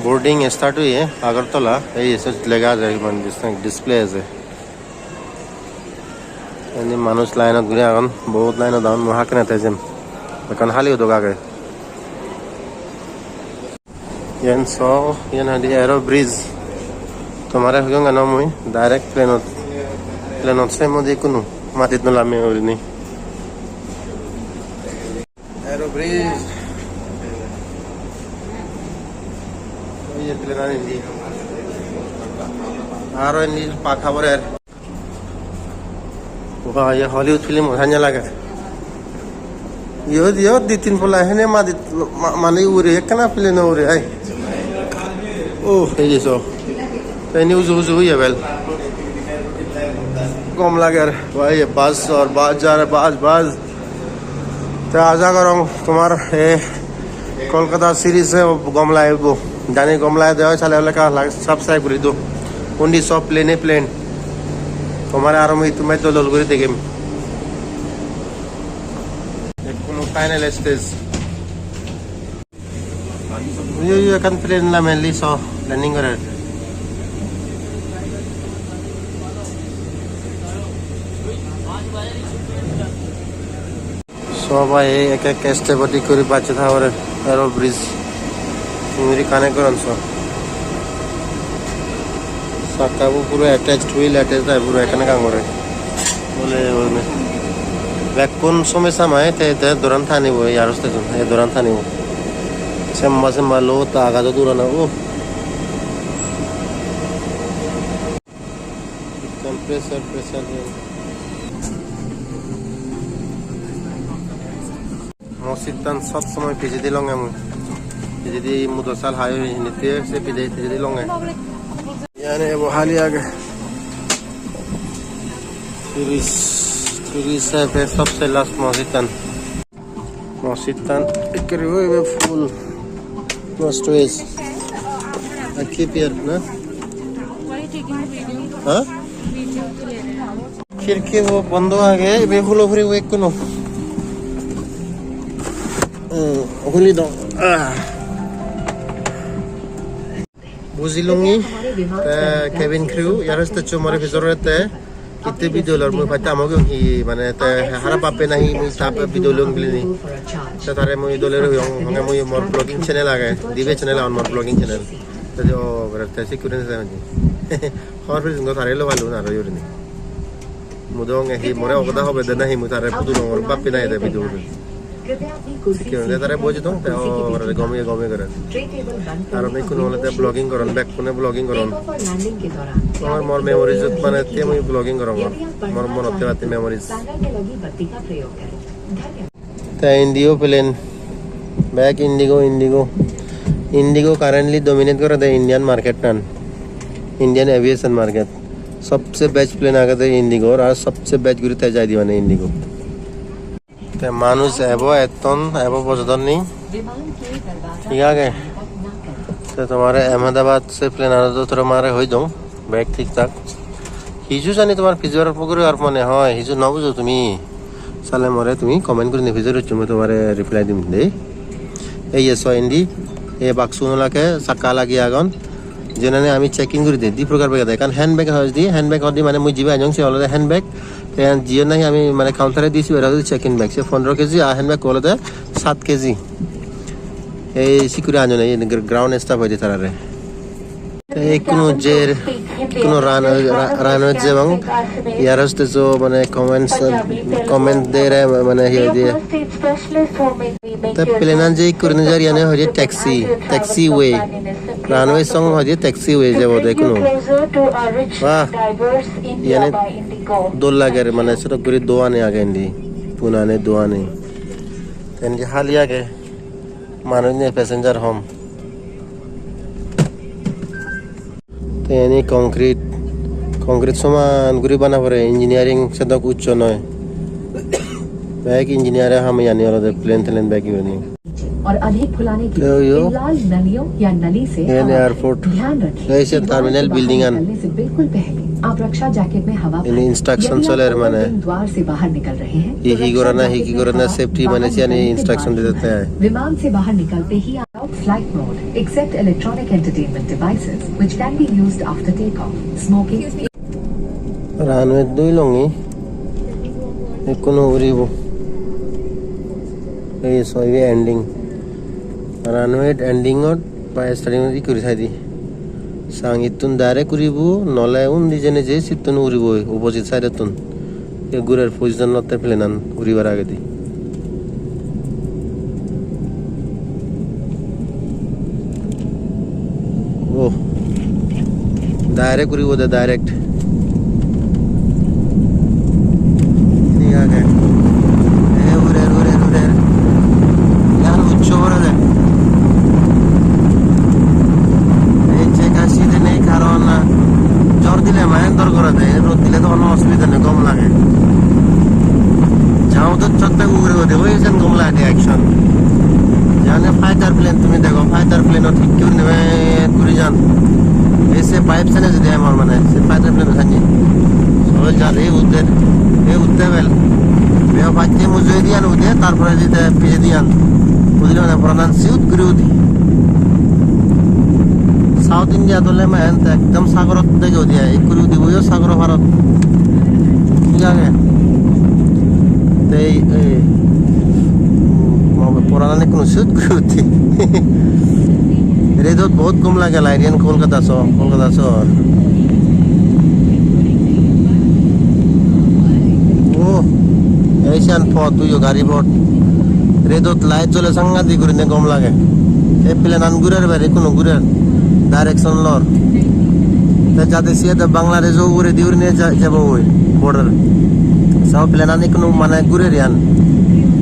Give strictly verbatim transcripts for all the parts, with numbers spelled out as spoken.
Boarding start oye Agartala, ei sot lega age, mane dis-, display age. Indi manuj line-ot guri agon, bahut line-ot agon, mui hakkene te jem. Ekkan hali odok age. Yen so, yen hoide Aero Bridge. Tomare hoyong ano mui direct plane-ot, plane-ot se modi ikkunu madit no lame gurinei. Aero Bridge. Oye plane-an indi. Aro indi pakha borer. Wah, ye Hollywood film o sanya lage. Yot, yot di tin pola hene madi ma-, mane ure ekkana plane ure ai. Oh, ei je so. Te indi uju uju oye bel. Gom lager. Wah, ye bus or bus jar, bus, bus. Te aja gorong tomar, eh, Kolkata series e gom lagibo. Jani gom lagede oi, sale ole ekka like, subscribe guri do. Undi sob plane e plane. Tomare aro mui ittu maj dol dol guri degem. Ekkunu final stage. Ui, ui, ui, ekkan plane lame, li so, landing gorer. Sobai ek ek step ot guri bacche tha pore, Aero Bridge. Ingiri connect goron so. Sakka bo puro attached, wheel attached ai puro ekkana gang gore. Bole, bole. Bekkun some samai te, te doran tanibo, ei Aero station, ei doran tanibo. Semba, semba lo ta agado durana, uh. Ekkan pressure, pressure. Mosjidtan sob somoi pijedi longe mui. Pijedi mudo sal hai oi hinette se pijedi, pijedi longe. Iyani ebo hali age. Tiris, tiris age sobse last mosjidtan. Mosjidtan ekkere oi ebe full. Most ways. I keep here, na? Why taking video? Huh? Video clear. Khirki bo bondo age, ibe hulo puribo ekkuno. Hmm, huli dong. Ah. Bujilungi, te cabin crew, Aero station more pijor te, hitte video lor mui patta amo hi, mane te harap pappe nahi mui ta video lung bilini. Te tare mui dole hoyong, honge mui mor vlogging channel age, dibe channel agon mor vlogging channel. Te o, te sikkune se. Hor pijingo tare lo balun aro yorini. Mui dong hi more ogoda hobe de nahi mui tare pudulongor bappe nahi de video. Sikke tare boji dong te o gome gome gore. Aro bekkun olode vlogging goron, bekkune vlogging goron. Amar mor memories mane te mui vlogging gorongor. Mor monot te batte memories. Te Indigo plane, bek Indigo, Indigo. Indigo currently dominate gorede Indian market-tan, Indian aviation market. Sobse bej plane agede Indigo, ar sobse bej guri te jaide mane Indigo. Te manuj ebo etton, ebo bojodon ni. Thik age. Te tomare Ahmedabad se plane-ano do tomare hoi dong. Bek thik thak. Hiju jani tomar pijor pogori ar mone hoi, hiju no bujo tumi. Sale more tumi comment gurinei pijor hoccho, mui tomare reply dim de. Ei ye so indi, ei baksu no lage, sakka lagi agon. Jenani ami checking guri de, di prokar bag age. Ekkan hand bag hoi di, hand bag hoi di mane mui jibe anjong se olode hand bag. Te jiyen nahi ami mane counter-e di sibe olode checking bag. Se pondro kg, ar hand bag olode sat kg. Ei sikkuri anjone, ei ground staff hoide tarare. Te ikkunu jer, ikkunu runway, ra-, runway jebong. Aero station-o mane comments, comment dere mane hi hoide. Te plane-an je ikko gurinei jar iyani hoide taxi, taxiway. Runway song hoide taxiway jebode ikkunu. Wah, iyani dol lager mane sedok guri doani age indi. Punani doani. Te indi hali age. Manuj nei, passenger hom. Te iyani concrete, concrete soman guri bana pore, engineering sedok uccho noi. Bek engineer-e ham iyani olode plane telen bek iyani. और अधिक फुलाने के लिए इन लाल नलियों या नली से iyani हवा भरें। Airport. ध्यान रखें कि दौड़ से बाहर निकलने से बिल्कुल पहले आप रक्षा जैकेट में हवा भरें। Iyani instruction soler mane. यदि आप ओपनिंग द्वार से बाहर निकल रहे हैं, तो hi hi रक्षा gorana, hi जैकेट hi में gorana, हवा safety भरना mane iyani instruction dide te ai. विमान से बाहर निकलते ही आप Flight mode. Except electronic entertainment devices, which can be used after takeoff. Smoking. Runway dui longi. Ekkuno uribo. Ei so ibe ending. Runway ending ot ba starting ot ikko guri saidi. Sangittun direct uribo, nole undi jene je sittun uribo, opposite side ottun. Te gurer position otte plane an uribar agedi. Oh. Direct uribo de, direct. Thik age. E, urer, urer, urer. Iyan ucche ugure de. Ei je ekka side nei, karon, ah, jor dile mane dor gore de, rod dile to hono osubide nei, gom lage. Jao to chotte ugure gode, oi sen gom lage action. Jane fighter plane tumi dego, fighter plane ot hikki guri nebe guri jan. Ei se pipe sene jodi amar mane, se fighter plane sanye. Solo jar, ei udder, ei udde bel. Beo pacche mujungedi an ude, tarpore jete pijedi an. Udile mane poranan siut guri udi. South India dole mane ekdom sagorot dege udi ai, ikkuri udibo yo sagoro parot. Thik age. Te ei, ei, mo-, poranan ekkunu sut guri utti. Redot bahut gom lage light iyan Kolkata so-, Kolkata sohor. Oh, ei siyan pot, uyo gari pot. Redot light jole sangadik gurine gom lage. Ei plane an gurer bere, ikkunu gurer. Direction lor. Te jade siye de Bangladesh o uguredi urine ja-, jabo oi border. So plane an ikkunu mane gurer iyan.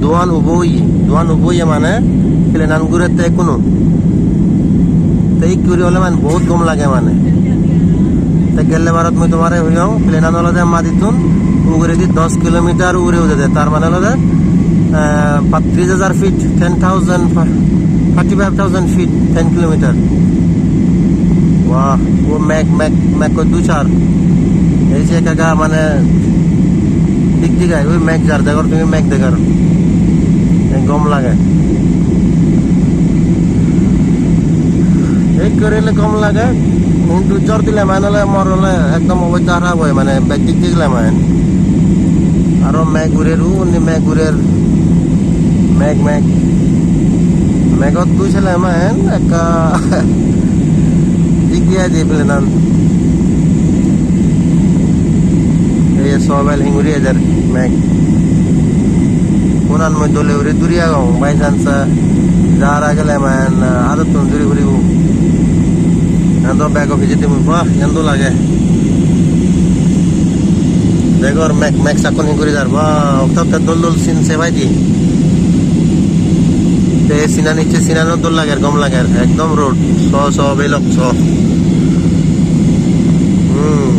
Duan ubo oye, duan ubo oye mane plane an gurer te ikkunu. Te ikkuri ole mane bahut gom lage mane. Te gelle barot mui tomare hoyong, plane an olode madittun uguredi dos kilometer ugure udede. Tar mane olode, eh, patris hajar feet, ten thousand, thirty-five thousand feet, ten kilometer. Wah, o meg, meg, meg ko du char. Ei je ekka ekka mane dik dik ai, oi meg jar, degor tumi meg degar. Ei gom lage. Ei gorile gom lage, hintu jor dile mane ole mor ole ekdom obosta harap oi, mane bej dik dik lage mane. Aro meg urer, undi meg urer, meg, meg. Megot tui sele mane ekka dik dik ai de plane an. Ei sobel hinguri ejer meg. Unan mui dole guri duri agong, by chance, ah, jara gele mane, ah, adottun duri puribo. Iyan do bego pijedi mui, bah, iyan dol age. Degor meg, meg sakkon hinguri jar, bah, okte okte dol dol scene se paide. Te ei scene an icche, scene an o dol lager, gom lager, ekdom road, so, so, belok, so. Hmm.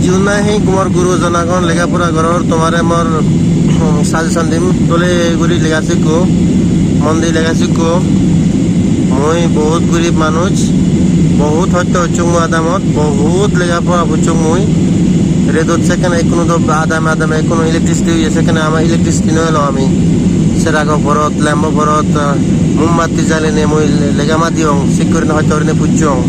Jiun nahi mor gurujon agon, lega pora goror, tomare mor, hmm, suggestion dim, dole guri lega sikko, mon di lega sikko. Mui bahut gurib manuj, bahut hosto hochchung mui adamot, bahut lega pora pocchung mui. Redot sekkene ekkunu do adame adame ekkunu electricity oye, sekkene ama electricity no elo ami. Serago porot, lambo porot, ah, mombatti jalinei mui le-, lega madiyong, sik gurinei hosto gurinei pocchong.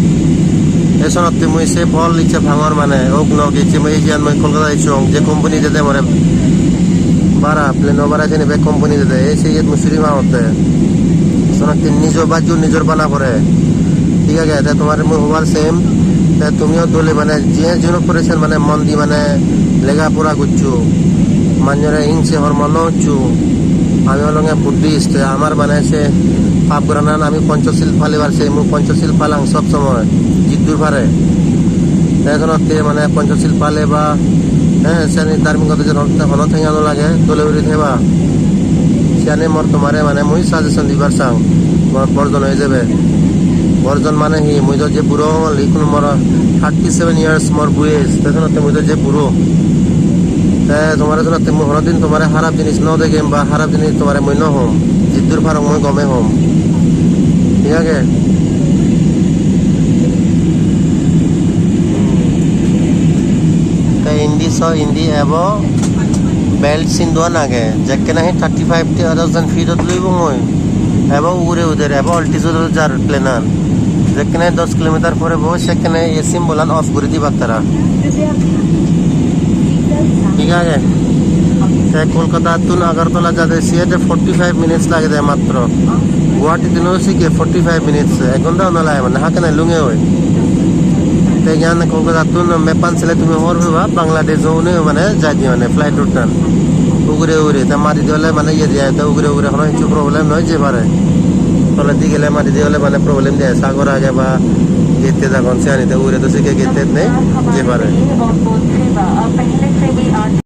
Te sonotte mui se phol icche pangor mane, ok nok icche mui ei jiyan mui Kolkata ecchong, je company dede more bara, plane o bara siyeni bek company dede, ei se iyet mui suri pangotte. Sonotte nijo bajjo nijor bana pore. Thik age, te tomare mui hobar sem, te tumiyo dole mane jiye jino pore sen mane mon di mane lega pora goccho. Manjore hingse hormo no goccho. Ami olonge Buddhist, te amar mane se pap goranan ami Panchashil palibar se, mui Panchashil palang sob somoy, jiddur pare. Te sonotte mane Panchashil pale ba, eh, seni dharmik goto je hono tenga no lage, dole guri theba. Siyani mor tomare mane mui suggestion dibar sang, mor borjon oi jebe. Borjon mane hi, mui do je buro ongol, ikkunu mor thirty seven years mor boyes, te senotte mui do je buro. Te tomare senotte mui honodin tomare harap jinis no degem ba harap jinis tomare mui no hom, jiddur parong mui gome hom. Thik age? Te indi so, indi ebo belt sinduan age, jekke nahi thirty five thousand feet ot lubong mui. Ebo ugure uder, ebo altitude jar plane an. Jekkene dos kilometer pore bo, sekkene ei symbol an off guri dibak tara. Thik age. Te Kolkata tun Agartala jade siyot forty five minutes lagede matro. Guwahati tun o sikke forty five minutes, ek ghonta o no lage mane, hakkene lunge oi. Te iyan Kolkata tun map an sele tumi hobor peba, Bangladesh o une mane jaide mane flight route an. Ugure ugure, te madi di ole mane iye diye, te ugure ugure hono hissu problem noi, jei pare. Toledi gele madi di ole mane problem diye, sagor age ba gate tet agon siyani, te ugure do sikke gate tet nei, jei pare.